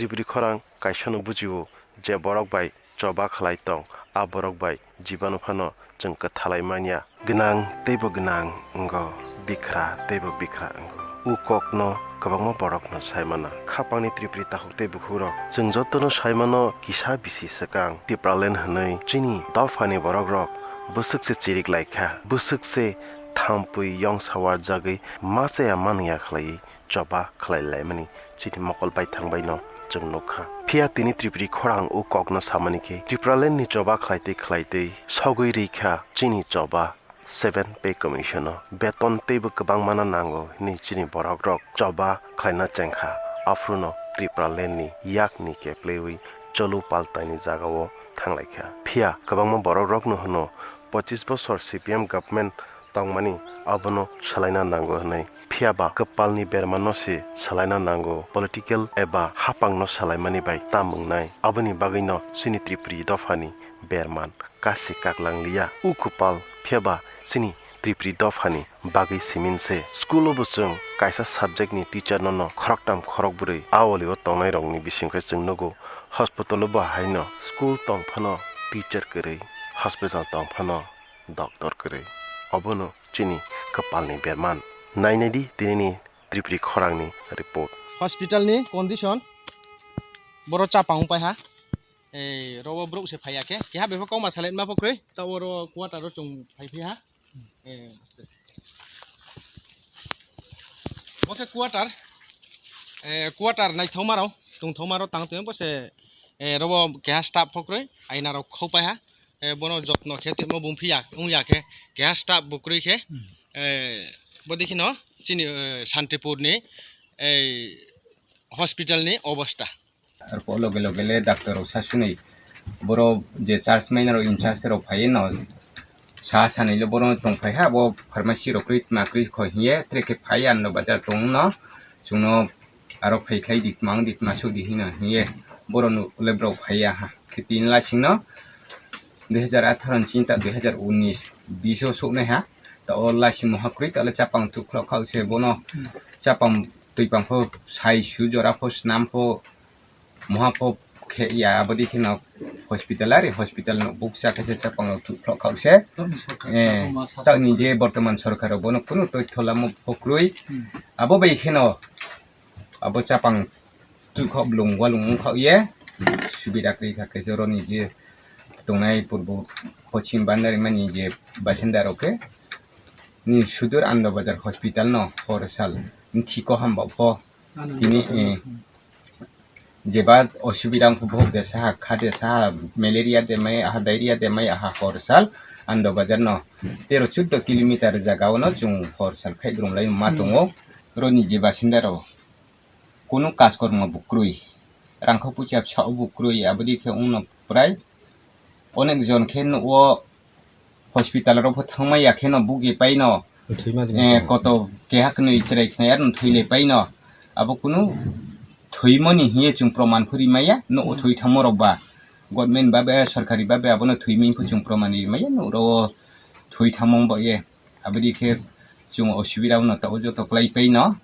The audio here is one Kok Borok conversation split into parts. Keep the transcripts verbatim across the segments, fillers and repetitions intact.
Tripuri khorang kaisano bujio je borok bai choba khlai tong, a borok bai jibanu phano chwng kwthalai manya. Gwnang teibo gwnang wngo, bikhra teibo bikhra wngo. U kokno kwbangma borokno sai mano. Khapangni Tripuri takhuk tei bukhukrok, chwng jotono sai mano kisa bisi swkang Tipraland hwnwi chini dophani borokrok bwswk se chirik lai kha, bwswk se thampui yongsa warjagwi ma chaya manwi ya khlaiwi choba khlai laimani chini mokol baithang baino chwng nukha. Phiya tini Tripuri khorang u kokno samani khe Tipraland ni choba khlai tei khlai tei sogwi rikha chini choba seven Pay Commission o. Beton teibo kwbangmano nango hinwi chini borokrok choba khlaina chengkha. Aphuru no Tipraland ni yakni keplewi cholu paltaini jagao thanglaikha. Phiya kwbangma borokrokno hwno pochis bosor C P M government tongmani abono swlaina nango hwnwi. Phiya ba kwpalni bermano se swlaina nango, political eba hapangno swlaimani bai tam wngnai. Aboni bagwino chini Tripuri dophani berman kasi kaklang liya. U kwpal phiya ba chini Tripuri dophani bagwi simin se. School o bo chwng kaisa subject ni teacher no no khoroktham khorokbrwi a oli o tongnai rokni bising khe chwng nugo. Hospital o bo haino school tong phano teacher kwrwi, hospital tong phano doctor kwrwi. Obono chini kwpalni berman. Nainai di tinini Tripuri khorangni report. Hospital ni condition, boro chapang pai ha. Ei, robo borok se phaiya khe. Keha bepha kokma salai ma pho kwrwi. Ta oro quarter o chwng phai phi ha. Eh, bo khe quarter, eh, quarter naithokma rok, tongthokma rok tang tong bo se, eh, robo keha staff pho kwrwi, aina rok khok pai ha, eh, bono jotno khe tongma bung phiya, wngya khe keha staff bo kwrwi khe, eh, bo dikhi no chini, eh, Santipur ni, eh, hospital ni obosta. Arphuh loge loge le doctor rok sa sunwi, boro je charge maina rok in charge rok phaiwi no sa sanwi le boro tong phai ha, bo pharmacy rok kwrwi tma kwrwi kho hiye, tre khe phai ano bazar tong no, chwngno aro phai khlai di, tma wng di, tma suk di hino hiye, boro no le borok phaiya ha. Khe tin lasing no dui hajar atharo ni chinta dui hajar unis bish o suknai ha. Ta o lasing moha kwrwi ta le chapang tukhlo khao se bono chapang twi pang pho sai su jora pho snam pho moha pho khe ya, abo dikhe no hospital ari hospital no bukcha khe se chapang rok thukphlok khao se. Tamni sorkar, eh, tamni je bortoman sorkar rok bono kunu toitho lama pho kwrwi. Hmm. Abo bai kheno abo chapang tukhok blung walung wngkhao ye subida kwrwi kha khe se oro ni je tongnai purbo pochim bandari mani je basinda rok khe ni sudur Ando Bazar hospital no hor sal thiko hamba pho. Tini, eh, jeba osubida wngkha, bohok de saha, kha de saha, malaria de mai aha, diarrhea de mai aha, hor sal Ando Bazar no tero chuddo kilometer jaga o no chwng hor sal khai brum lai ma tongo. Oro ni je basinda rok kunu kaj kormo bo kwrwi, rangkho puisa bwsa o bo kwrwi, abo dikhe wngno prai onek jon khe nugo. Hospital rok pho thangma ya kheno bugi paino, eh, koto keha kwnwi chwrai khnai arno thwi le paino. Abo kunu thwimani hiye chwng proman pho rimaya, no thwi thangma rok ba. Government babe, sorkari babe abono thwimani pho chwng proman rimaya, no ro thwi thangma ba ye. Abodi khe chwng osubida no ta o joto klai paino.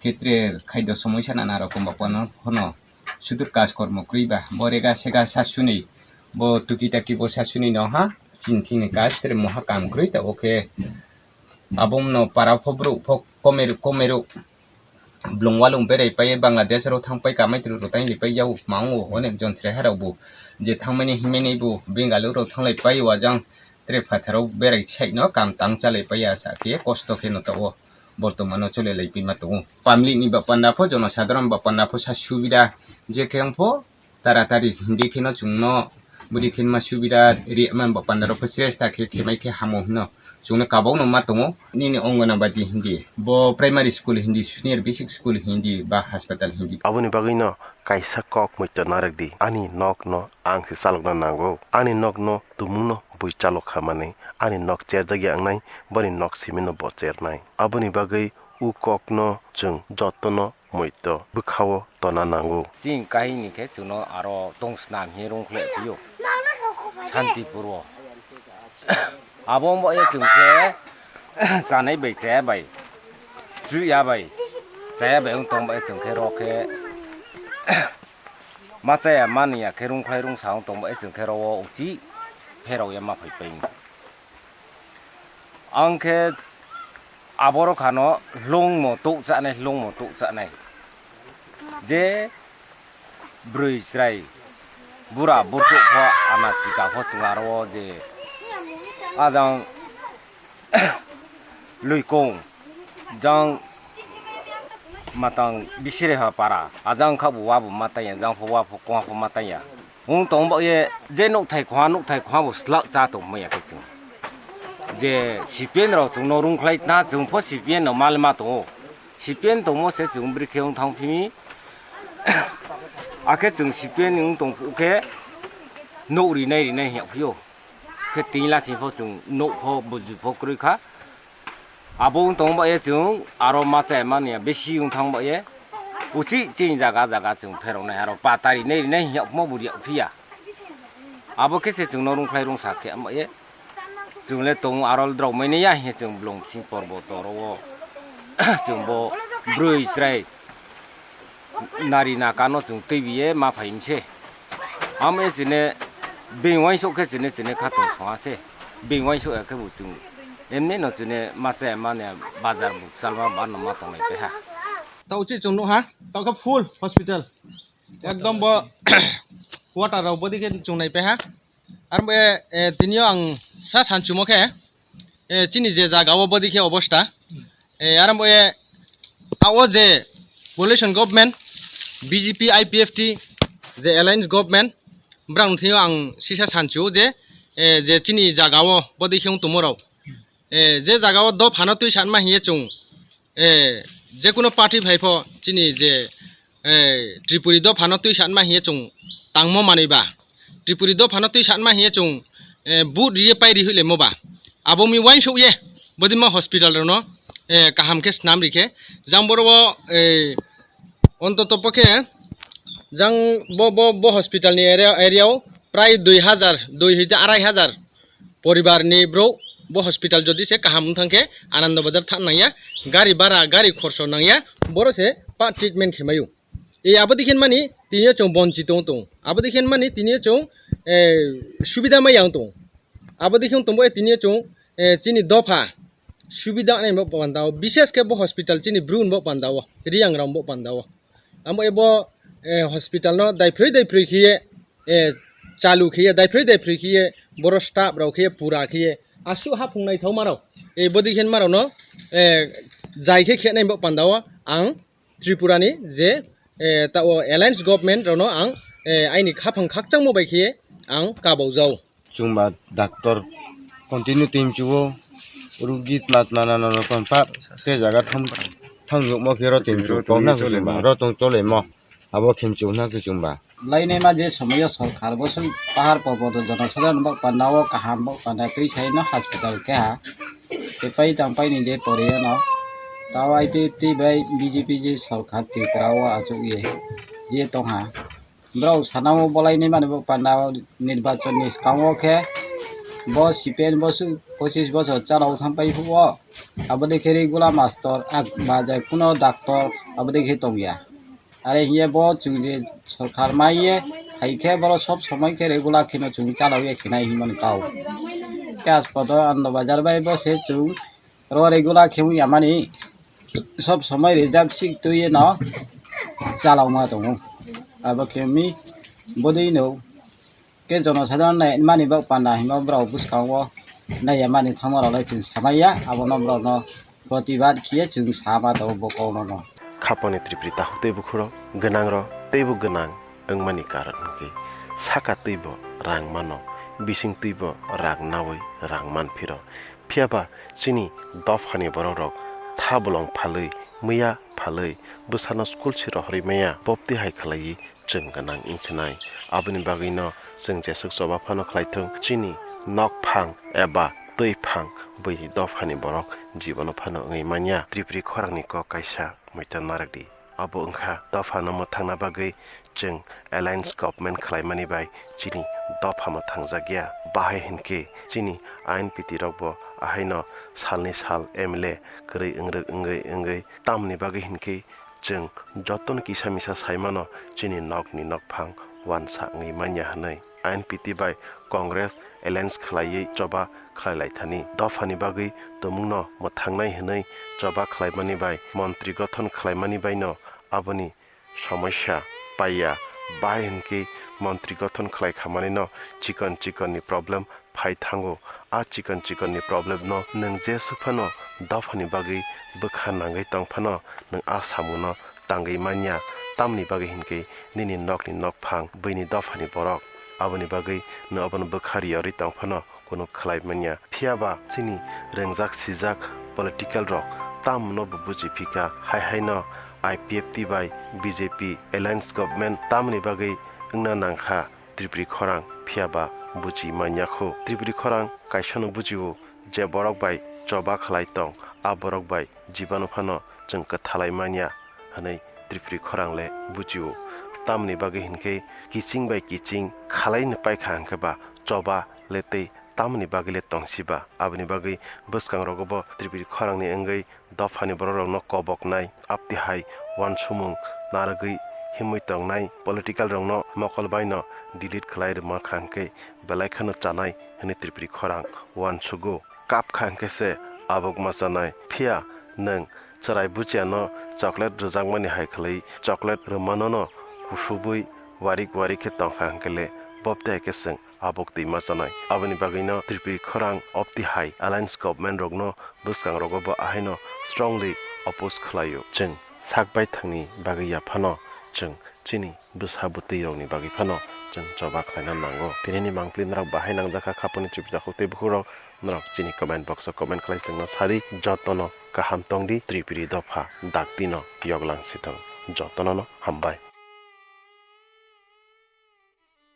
Khe tre khaidyo somoisa nana rokom ba pano phano sudur kaj kormo kwrwi ba, bo rega sega sa suni, bo tuki taki bo sa suni no ha, chini thini kaj tre moha kam kwrwi ta o khe. Abong no para pho bru pho komeru komeru blung walung berai pai Bangladesh ro thang pai kamai tru ro tai li pai yau mango onek jon tre harau bo je thangmani himeni bo Bengaluru ro thanglai pai wajang tre phatharo berai sai no kam tang chalai pai asa khe kosto khe no ta o. Bortomano chole lai pima tongo. Public ni ba panda pho, jonosadharon ba panda pho sa subida je khe wng pho taratari hindi kheno chwngno bwdwi khe ma subida ri man ba panda rok pho chesta khe khemai khe hamo hino chwngno kabokno ma tongo. Nini Anganwadi hindi, bo primary school hindi, senior basic school hindi ba hospital hindi. Aboni bagwino kaisa kok muitor narwk di, ani nokno ang se chalokna nango, ani nokno tumungno bui chalok kha manwi, ani nok cherjakya wngnai, boni nok simino bo chernai. Aboni bagwi u kokno chwng jotono muito bwkhao tona nango. Chini kahini khe chwngno aro tong snam hinwi rung khlai phio Santipur o. Abo wngbo ye chwng khe chanai bai chaya bai, chuya bai, chaya bai wng tong bai chwng khe ro khe Ma chaya ma nungya khe rungkhlai rungsa wng tongba, e chwng khe oro o uchi pherok ya ma phai pai. Ang khe aborok hano hlongmo tuk chanai, hlongmo tuk chanai. Je bwrwi chwrai bura burchuk pho ana chika pho chwng aro o je ajang luikung jang matang bisire ha para ajang kha bo wa bo matanya jang pho wa pho kwa pho matanya. Wng tong ba ye je nukthai khwa nukthai khwa bo slak cha tong maya khe chwng. Je C P M rok chwngno rungkhlai tna chwng pho C P M no mal ma tongo. C P M tongmo se chwng bwrwi khe wng thang phimi. Akhe chwng C P M ni wng tong phu khe nuk rinai rinai hiya phio. Khe tini lasing pho chwng nuk pho buju pho kwrwi kha. Abo wng tong ba ye chwng aro ma chaya mani ya bisi wng thang ba ye. Uchi chini jaga jaga chwng pherok nai aro patari nai rinai hiya phuma buri ya phiya. Abo khe se chwngno rungkhlai rungsa khe ma ye. Chwng le tongo aro drok mai nai ya hiya chwng blong sing porbo toro o. Chwng bo bwrwi chwrai nari na kano chwng twi biye ma phai mse. Amo e chwne beng waisok khe chwne chwne kha tong songa se. Beng waisok ya khe bo chwng emne no chwne ma chaya mani bazar bo chalma ba no ma tong lai pe ha. Tau chi chwng nuk ha, tau khe full hospital. Ekdom bo quarter rok bodi khe chwng nai pe ha. Aro bo e, e, tini o ang sa sanchumo khe, e, chini je jaga o bodi khe obosta. E, aro bo e, a o je coalition government, B J P, I P F T, je alliance government, brang thio ang sisa sanchu je, e, je chini jaga o bodi khe wng tongmo rok. E, je jaga o dophano twi sanma hiye chwng, e, je kuno party phai pho chini je, e, Tripuri dophano twi sanma hiye chwng tangmo manwi ba. Tripuri dophano twi sanma hiye chwng, e, vote riye pai rihoi lemo ba. Abo mi waisok ye bodima hospital rokno, e, kaham khe snam rikhe. Jang boro o, e, ontoto pokhe jang bo, bo, bo hospital ni area, area o prai dui hajar, dui hoi de arai hajar poribar ni brouh bo hospital jodi se kaham wng thang khe Anando Bazar thang nangya, gari bara, gari khorso nangya, boro se pa treatment khe maio. E abo dikhen mani tini o chwng bonchito wng tong, abo dikhen mani tini o chwng, eh, subida maya wng tong, abo dikhe wng tong bo tini o chwng, eh, chini dopha subida nai bo panda o, bishes khe bo hospital chini bru bo panda o, Riyangram bo panda o. Amo ebo, eh, hospital no daiphroi daiphroi khiye, eh, chalu khiye, daiphroi daiphroi khiye, boro staff rok khiye, pura khiye, aswk haphung naithok ma rok, eh, bodi khen ma rok no, eh, jai khe khe nai bo panda o ang Tripura ni je, eh, ta o alliance government rok no ang, eh, aini khaphang khakchangmo bai khiye ang kabau jao. Chwngba doctor continue twi mchuo, rugi tma tma nana rokom pa se jaga tham thang yokmo khe ro twi mchuo kok na chwngba ro tong chole mo abo khe mchuo na khe chwngba. Lainai ma je somoyo sorkar bo song pahar porboto jonosadharon bo panda o kaham bo panda twi sai no hospital keha tei pai tang pai ni je pore no tao I P F T bai B J P je sorkar Tripura o achuk ye je tongha. Borok sana o bolai ni mani bo panda o nirbachon ni swkang o khe bo C P M bo su pochis bochor chana o thang pai phuo. Abo dei khe regular mastor ak ba jai kuno doctor abo dei khe tong ya. Are hiye bo chwng je sorkar mai ye hai khe boro sob somoi khe regular kheno chwng chana o ye khe nai hinmani kau. Khe aspoto Anando Bazar bai bo se chwng ro regular khe wng ya mani sob somoi reserve sik twi no chalok ma tongo. Abo khe mi bodui no khe jonosadharon nai mani bak panda hinma borok bwskango nai ya mani thangma rok lai chwng samai ya, abono borok no protibad khiye chwng sama tongo bo kok no no. Khaponi tripri takhuk tei bukhuk rok gwnang rok teibo gwnang wngmani karon hwnkhe saka twibo rang mano, bising twibo rang naui rang manphiro. Phiya ba chini dophani borok rok tha bolong phalwi, muya phalwi, bwsano school se rohorwi maya, bopti hai khlaiwi chwng gwnang wngsinai. Aboni bagwino chwng jeswk choba phano khlaithwng, chini nokphang eba twiphang bui dophani borok jibono phano wngwi manya. Tripuri khorangni kok kaisa muitan narwkdi. Abo wngkha dophano mwthangna bagwi chwng alliance government khlaimani bai chini dopha mwthangjakya. Bahai hinkhe chini ain piti rokbo ahaino salni sal M L A kwrwi wngrwk wngwi wngwi. Tamni bagwi hinkhe chwng jotono kisa misa saimano chini nokni nokphang uansa wngwi manya hwnwi I N P T bai Congress alliance khlaiwi choba khlai lai thani. Dophani bagwi tumungno mwthangnai hwnwi choba khlaimani bai, montri gothon khlaimani baino aboni somosya paiya. Bahai hwnkhe montri gothon khlai khamanino chikon chikonni problem phai thango. A chikon chikonni problem no nwng jesuk phano dophani bagwi bwkha nangwi tong phano nwng a samungno tangwi manya. Tamni bagwi hinkhe nini nokni nokphang buini dophani borok, aboni bagwi nwng abono bwkha riyorwi tong phano kunu khlai manya. Phiya ba chini rwngjak sijak political rok tamno bo buji phika, hai haino I P F T bai B J P alliance government tamni bagwi wngna nangkha Tripuri khorang, phiya ba buji manya khu. Tripuri khorang kaisano bujio je borok bai choba khlai tong, a borok bai jibano phano chwng kwthalai manya hwnwi Tripuri khorang le bujio. Tamni bagwi hinkhe kiching bai kiching khalaino paikha hwnkhe ba choba le tei tamni bagwi le tongsiba. Aboni bagwi bwskangrogo bo Tripuri khorangni wngwi dophani bororokno koboknai, apti hai uansukmung narwgwi himwi tongnai political rokno mokol baino delete khlai rwma kha hwnkhe belai kheno chanai hwnwi Tripuri khorang uansugo. Kap kha hwnkhe se abuk ma chanai. Phiya nwng chwrai buchiyano chocolate rwjakmani hai khwlwi chocolate rwmanono kusubwi warik warik khe tongkha hwnkhe le bobte hai khe chwng abuk twi ma chanai. Aboni bagwino Tripuri khorang opti hai alliance government rokno bwskangrogo bo ahaino strongly oppose khlaio. Chwng sak baithangni bagwi yaphano chwng chini bwsa bwtwi rokni bagwi phano chwng choba khlaina nango. Tinini mangpili norok bahai nangjakha khaponi chubijakhuk tei bukhuk rok, norok chini comment box o comment khlai chwngno sadi. Jotono kaham tongdi, Tripuri dopha dakti no yoklang sithwng. Jotono no hambai.